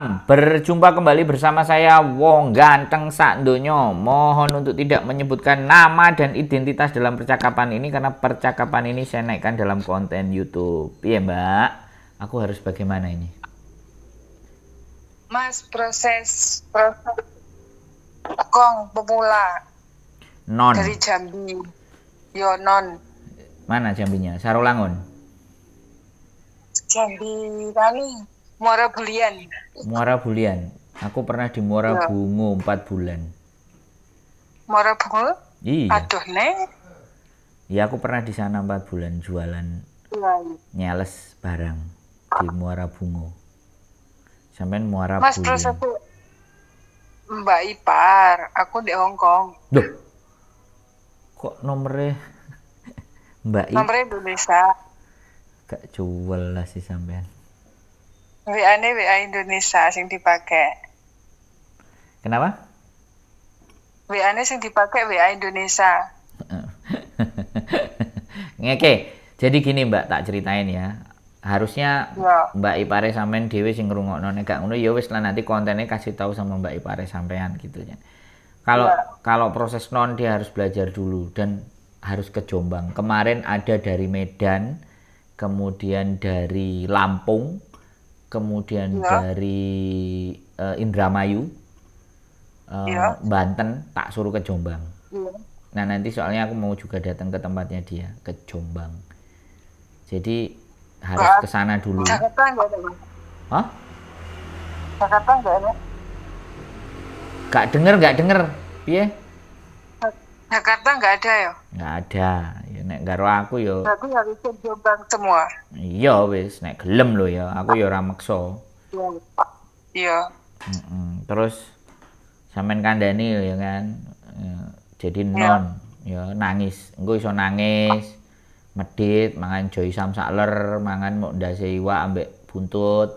Berjumpa kembali bersama saya, Wong Ganteng Sak Donyo. Mohon untuk tidak menyebutkan nama dan identitas dalam percakapan ini karena percakapan ini saya naikkan dalam konten YouTube. Iya, Mbak, aku harus bagaimana ini? Mas, proses proses kong pemula. Non. Dari Jambi. Yo non. Mana Jambinya? Sarolangun. Jambi kami Muara Bulian. Muara Bulian. Aku pernah di Muara Bungo 4 bulan. Muara Bungo? Iya. Aduh, Nek. Ya, aku pernah di sana 4 bulan jualan nyales barang di Muara Bungo. Sampai Muara Mas, Bulian. Proses Mbak Ipar, aku di Hong Kong. Duh. Kok nomornya Mbak Ipar? Nomornya Indonesia. Gak jual lah sih sampean. WA-ne WA Indonesia sing dipakai. Kenapa? WA-ne sing dipakai WA Indonesia. Oke, jadi gini, Mbak, tak ceritain ya. Harusnya Mbak Ipare sampean dhewe sing ngrungokno, nek gak ngono ya wis lah, nanti kontennya kasih tahu sama Mbak Ipare sampean gitu ya. Kalau kalau proses non, dia harus belajar dulu dan harus ke Jombang. Kemarin ada dari Medan, kemudian dari Lampung, kemudian dari Indramayu, Banten, tak suruh ke Jombang. Nah, nanti soalnya aku mau juga datang ke tempatnya dia, ke Jombang. Jadi harus ke sana dulu. Jakarta enggak ada, Mas? Hah? Jakarta enggak ada. Gak denger, gak denger. Piye? Jakarta enggak ada ya? Enggak ada. Ya nek karo aku ya. Berarti harus ke Jombang semua. Iya wis, nek gelem lho ya, aku ya ora maksa. Iya. Iya. Terus sampean kandhani ya kan. Jadi non ya nangis. Engko iso nangis. Medit, mangan joysam sakler, mangan mok ndase iwak ambek buntut.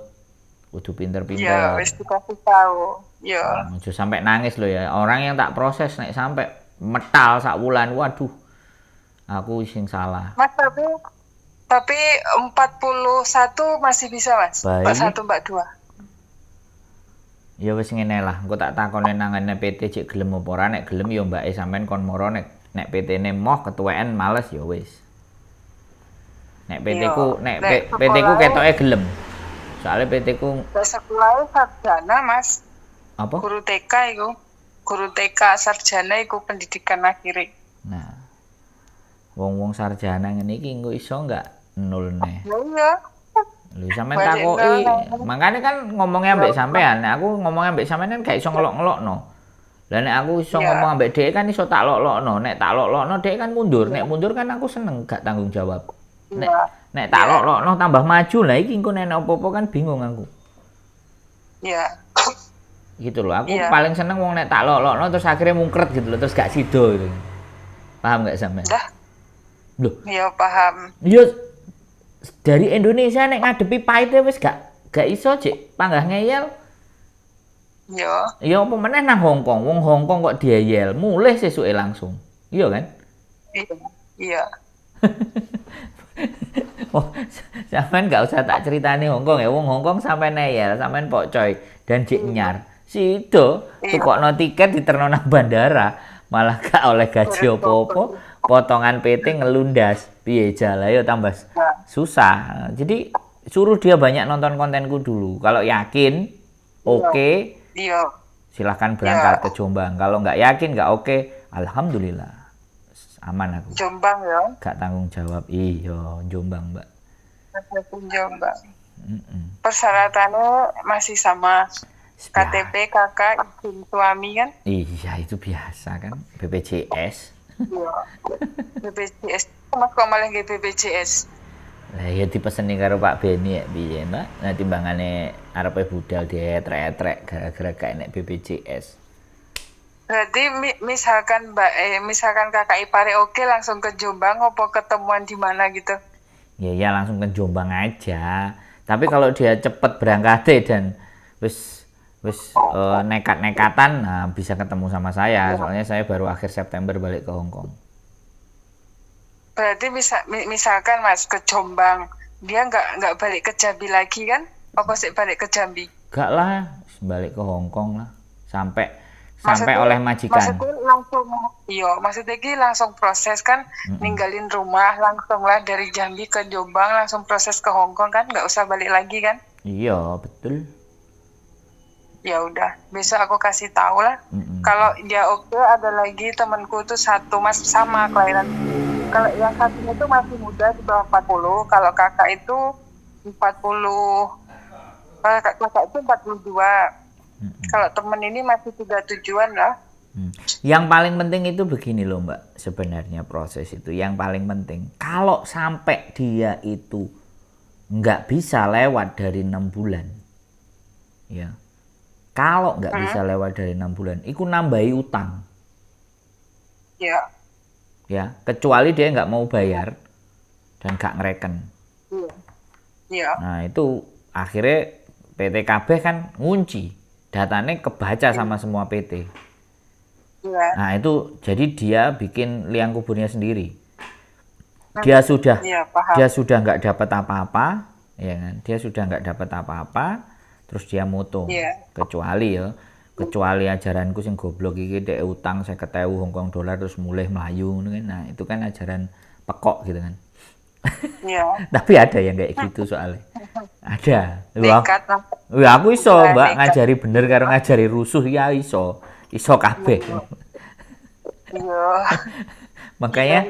Kudu pinter-pinter. Iya, wis dikasih tahu. Iya. Aja sampai nangis loh ya. Orang yang tak proses nek sampai metal sak wulan, waduh. Aku sing salah. Mas, tapi 41 masih bisa, Mas? Baik. 41, 42. Ya wis ngene lah, engko tak takone nang ngene PT cek gelem apa ora, nek gelem ya mbake sampean kon moro, nek nek PT-ne moh ketuweken males ya wis. Nek PT ku nek Nek PT ku sekolah- ketoke gelem. Soalnya PT ku Lah, sekolahnya sarjana, Mas. Apa? Guru TK iku. Guru TK sarjana iku, pendidikan akhirnya. Nah. Wong-wong sarjana ngene iki engko iso enggak nol neh. Ya iya. Lho, sampean Balik takoki, nol. makanya kan ngomongnya ambek sampean, nek aku ngomongnya ambek sampean kan gak iso ngelok-ngelokno. Lah, nek aku iso ngomong ambek dhek kan iso tak lok-lokno, nek tak lok-lokno dhek kan mundur, nek mundur kan aku seneng gak tanggung jawab. Nek nek tak lok-lokno tambah maju, lah iki engko nek apa-apa kan bingung aku. Gitu loh, aku paling seneng wong nek tak lok-lokno terus akhirnya mungkret gitu loh, terus gak sido gitu. Paham gak sampean? Dah. Loh, Iya, paham. yo dari Indonesia nek ngadepi pahitnya wis gak iso cek panggah ngeyel. Ya apa meneh nang Hong Kong. Wong Hong Kong kok dieyel, mulih sesuke langsung. Iya kan? Iya. Iya. Oh, sampean gak usah tak ceritani Hong Kong ya. Wong Hong Kong sampean ngeyel, sampean pokcoy dan jek nyar. Sido tukokno tiket diterno nang bandara, malah gak oleh gaji apa-apa, potongan PT ngelundas. Piye jala yo tambah susah. Jadi suruh dia banyak nonton kontenku dulu. Kalau yakin, oke, silahkan berangkat ke Jombang. Kalau nggak yakin, nggak oke, alhamdulillah aman aku. Jombang ya. Gak tanggung jawab. Iya, Jombang, Mbak. Jombang. Persyaratannya masih sama. KTP, KK, izin suami kan? Iya, itu biasa kan. BPJS. Iya. BPJS. Mas kok malah nggih BPJS? Lah ya dipeseni karo Pak Beni ya piye, Mbak? Nah, timbangane arepe budal dietrek-etrek gara-gara gak enek BPJS. Berarti misalkan Mbak misalkan kakak ipare oke, langsung ke Jombang apa ketemuan di mana gitu? Ya ya langsung ke Jombang aja. Tapi kalau dia cepet berangkat dan wis wis nekat-nekatan, nah bisa ketemu sama saya. Soalnya saya baru akhir September balik ke Hong Kong. Berarti bisa misalkan Mas ke Jombang, dia nggak balik ke Jambi lagi kan? Apa sih balik ke Jambi? Gak lah, balik ke Hong Kong lah. Sampai sampai Maksudnya oleh majikan. Maksudnya langsung, iya, maksudnya ki langsung proses kan, ninggalin rumah langsung lah dari Jambi ke Jombang, langsung proses ke Hong Kong kan, nggak usah balik lagi kan? Iya, betul. Ya udah, besok aku kasih tahu lah. Kalau dia oke, ada lagi temanku tuh satu, Mas, sama kelahiran. Kalau yang satunya itu masih muda, di bawah 40, kalau kakak itu 40, kalau kakak itu 42. Kalau temen ini masih 37-an lah. Yang paling penting itu begini loh, Mbak, sebenarnya proses itu yang paling penting. Kalau sampai dia itu nggak bisa lewat dari 6 bulan, ya. Kalau nggak bisa lewat dari 6 bulan, itu nambahi utang, ya. Kecuali dia nggak mau bayar dan nggak ngereken. Nah, itu akhirnya PTKB kan ngunci, datanya kebaca sama semua PT. Nah, itu jadi dia bikin liang kuburnya sendiri. Dia sudah Paham. Dia sudah nggak dapat apa-apa, ya kan? Dia sudah nggak dapat apa-apa, terus dia moto. Kecuali ya, kecuali ajaranku sing goblok iki, dek utang 50.000 Hong Kong dolar terus mulih mlayu ngono kan. Nah, itu kan ajaran pekok gitu kan. Tapi ada yang kayak gitu soalnya. Ada. Wah, Nekat lah. wah, aku iso, Iya, Mbak, nekat. Ngajari bener karo ngajari rusuh ya iso. Iso kabeh. Makanya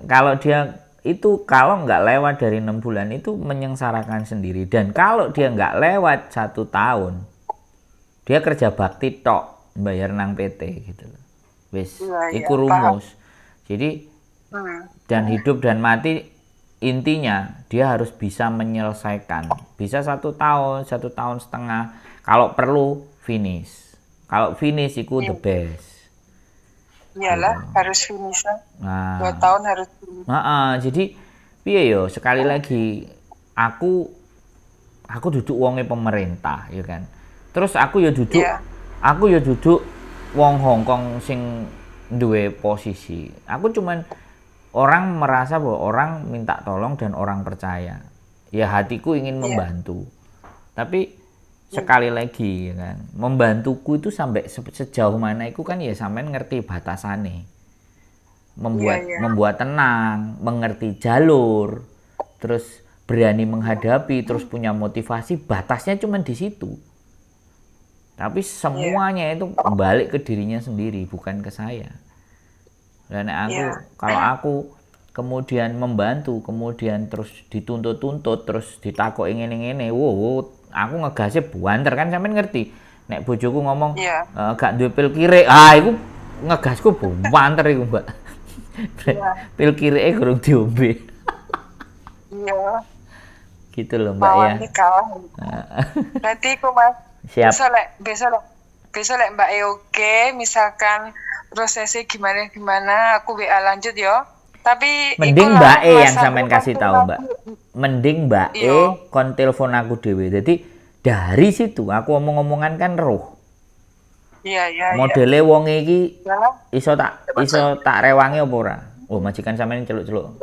kalau dia itu, kalau nggak lewat dari 6 bulan itu menyengsarakan sendiri, dan kalau dia nggak lewat 1 tahun, dia kerja bakti tok, bayar nang PT gitu loh. Wis, Iya, iku rumus. Jadi dan hidup dan mati intinya dia harus bisa menyelesaikan. Bisa 1 tahun, 1 tahun setengah. Kalau perlu finish. Kalau finish itu the best. Iyalah, harus finish lah. Nah, 2 tahun harus finish. Nah, jadi piye yo, sekali lagi aku duduk wonge pemerintah ya kan. Terus aku ya duduk wong Hong Kong sing duwe posisi. Aku cuman orang merasa bahwa orang minta tolong dan orang percaya. Ya hatiku ingin membantu. Tapi sekali lagi ya kan, membantuku itu sampai sejauh mana itu kan ya sampean ngerti batasane. Membuat Iya. membuat tenang, mengerti jalur, terus berani menghadapi, terus punya motivasi, batasnya cuma di situ. Tapi semuanya itu balik ke dirinya sendiri, bukan ke saya. Dan aku kalau aku kemudian membantu, kemudian terus dituntut-tuntut, terus ditakoki ngene-ngene, wow, aku ngegasnya buanter kan, sampean ngerti. Nek bojoku ngomong gak duwe pil kirik, ah iku ngegasku buanter iku, Mbak. Pil kirike gurung diombe. Gitu loh, Mbak, ya. Mawani kalah. Berarti iku, Mas. Siap. Besok lek Mbak E oke, misalkan prosesnya gimana gimana, aku WA lanjut yo. Tapi Mending iku lah, Mbak E yang Mas, sampean aku kasih kan tahu, Mbak. Mending Mbak E kon telepon aku dhewe. Jadi dari situ aku omong-omongan kan roh. Iya. Modele wong iki iso tak rewangi apa ora? Oh, majikan sampean celuk-celuk.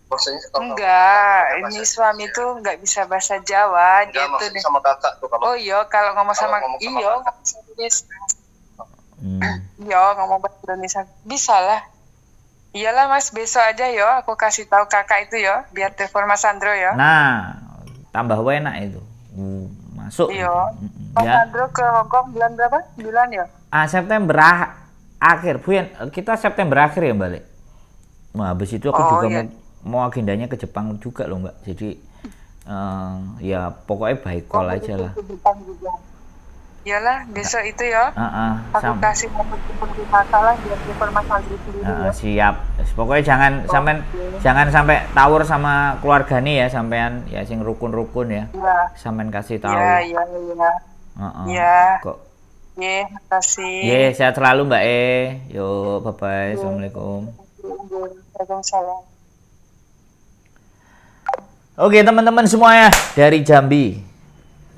Maksudnya kalau Enggak, bahasa ini suami Indonesia. Tuh enggak bisa bahasa Jawa, Enggak, dia tuh maksudnya deh. Sama kakak tuh kalau Oh iya, kalau ngomong kalau sama ngomong sama iya, kakak. ngomong sama Indonesia. Iya, ngomong bahasa Indonesia. Bisa lah. Iyalah, Mas, besok aja yo aku kasih tahu kakak itu yo, biar telepon Mas Andro yo. Nah, tambah enak itu. Masuk. Iya. Gitu. Mas Ya. Andro ke Hong Kong bulan berapa? Bulan ya? Ah, September akhir. Buyan, kita September akhir ya balik. Wah, habis itu aku Oh, juga iya. mau mau agendanya ke Jepang juga loh, Mbak. Jadi ya pokoknya by call aja lah. Ke Jepang juga. Iyalah, besok itu ya. Ah, ah, Aku kasih nomor telepon ke kakak lah biar telepon Mas Andro sendiri Ah, ya. siap. Pokoknya jangan sampean jangan sampai tawur sama keluargane ya sampean ya, sing rukun-rukun ya. Iya. Sampean kasih tahu. Iya. Heeh. Iya. Kok. Iya, makasih. Ye, sehat selalu, Mbak E. Yo, bye bye. Assalamualaikum. Waalaikumsalam. Oke, teman-teman semuanya dari Jambi,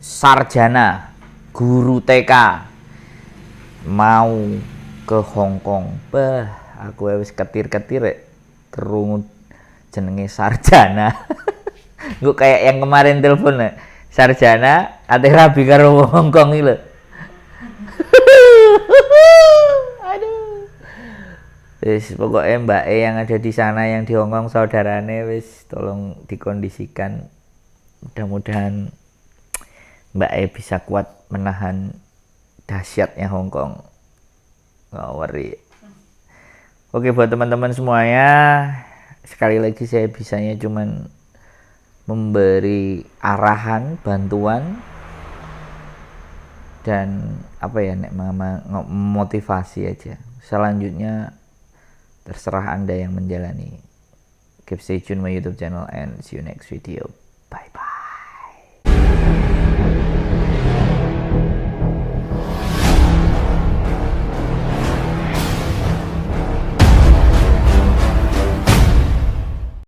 sarjana, guru TK, mau ke Hong Kong. Bah, aku wis ketir-ketir rek krungu jenenge sarjana. Gue kayak yang kemarin telepon ya. Sarjana ate rabi karo wong Hongkong iki lho. Aduh. Wis pokoknya Mbak E yang ada di sana, yang di Hongkong, saudarane, wis tolong dikondisikan. Mudah-mudahan Mbak E bisa kuat menahan dahsyatnya Hongkong. Nggak worry. Oke, buat teman-teman semuanya, sekali lagi saya bisanya cuman memberi arahan, bantuan, dan apa ya, nek motivasi aja. Selanjutnya terserah Anda yang menjalani. Keep stay tune my YouTube channel and see you next video.